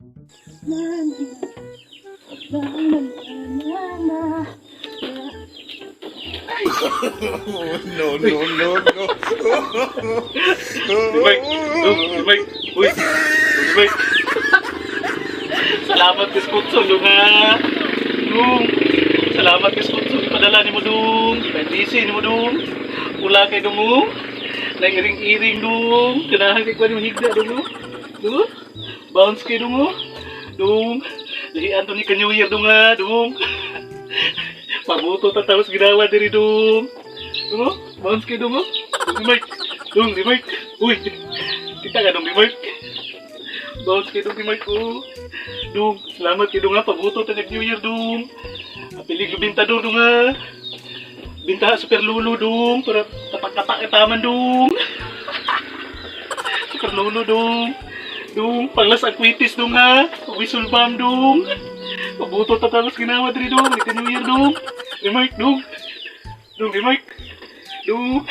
Na, na, na, na, na, na. No, no, no, no. Si Mike, oh, si Mike, uy, si Mike. Salamat kay Sponsor, dong ha. Dong, salamat kay Sponsor, ipadala ni mo dong. Ipa-DC ni mo dong. Ula kay dong mo. Nang-iring-iring dong. Kanahan kay kwan yung higda dong mo. Dong, bounce kay dong mo. Dong, lahian to ni ka New Year dong ha, dong. Pabuto ta tapos ginawa diri dong. Dong, bounce kay dong mo. Dong si Mike. Dong si Mike. Uy. Kita ka dong si Mike. Bounce kay dong si Mike oh. Dong, salamat kay dong ha. Pabuto ta nag New Year dong. Apilig bintador dong ha. Binta super lulo dong. Para tapak-tapak taman dong. Super lulo dong. Dong, panglas ang kwitis dong ha. Whistle bomb dong. Pabuto ta tapos ginawa diri dong. Ika New Year dong. Si Mike dong. Dong si Mike. Dong.